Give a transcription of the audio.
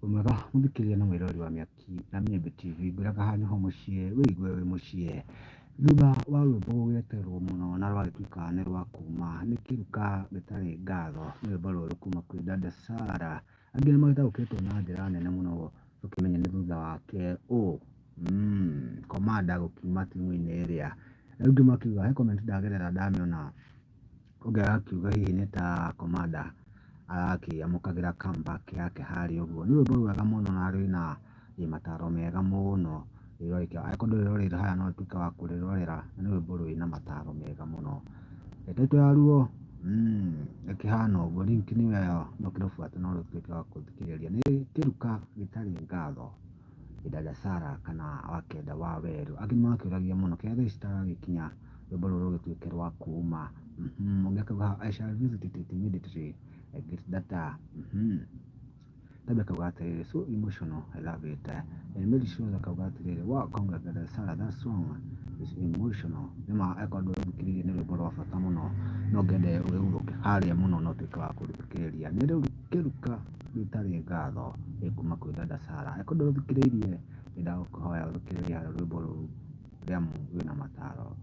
Wĩ mwega mũthikĩria na mwĩroreri wa Mĩaki na Mĩembe TV, ngwĩraga haha nĩho mũciĩ wĩigue wĩ mũciĩ. Thutha wa rwĩmbo gũgĩetererwo mũno na rwagĩtuĩka nĩ rwa kuma, nĩ kĩruka gĩtarĩ ngatho, nĩ rwĩmbo rwerũ kuma kwĩ Dada Sarah. Angĩ nĩ magĩtaũkĩtwo na njĩra nene mũno tũkĩmenya nĩ thutha wake ũ Commander gũkiuma timu-inĩ ĩrĩa. Rĩu angĩ makiuga, he comment ndagerera ndamĩona, ũngĩ arakiuga hihi nĩ ta Commander arakĩamũkagĩra comeback yake harĩa ũguo. Nĩ rwĩmbo rwega mũno na rwĩna mataro mega mũno. Angĩkorwo ndũrĩroreire harĩa no ũtuĩke wa kũrĩrorera, nĩ rwĩmbo rwĩna mataro mega mũno. Title yaruo ĩkĩhana ũguo, link nĩyo ĩyo no ũkĩrũbuate no ũtuĩke wa gũthikĩrĩria. Nĩ kĩruka gĩtarĩ ngatho, Dada Sarah kana Wakenda wa Werũ. Angĩ nĩ makĩũragia mũno kĩrĩa thaa ici citaragĩkinya rwĩmbo rũrũ rũgĩtuĩke rwa kuma. Ũngĩ akauga, "I shall visit it immediately I get data." Tabia akauga atĩrĩrĩ, "So emotional, I love it." And Mary Shows akauga atĩrĩrĩ, "Wow, congrats, Dada Sarah, that song is emotional." Nĩma angĩkorwo ndũrũthikĩrĩirie nĩ rwĩmbo rwa bata mũno, no ngende ũrĩhurũke harĩa mũno na ũtuĩke wa kũrũthikĩrĩria. Nĩ rĩu kĩruka gĩtarĩ ngatho kuma kwĩ Dada Sarah. Angĩkorwo ndũrũthikĩrĩirie, nĩ ndagũkũhoya ũthikĩrĩrie harĩa rwĩmbo rũu nĩamu rwĩna mataro.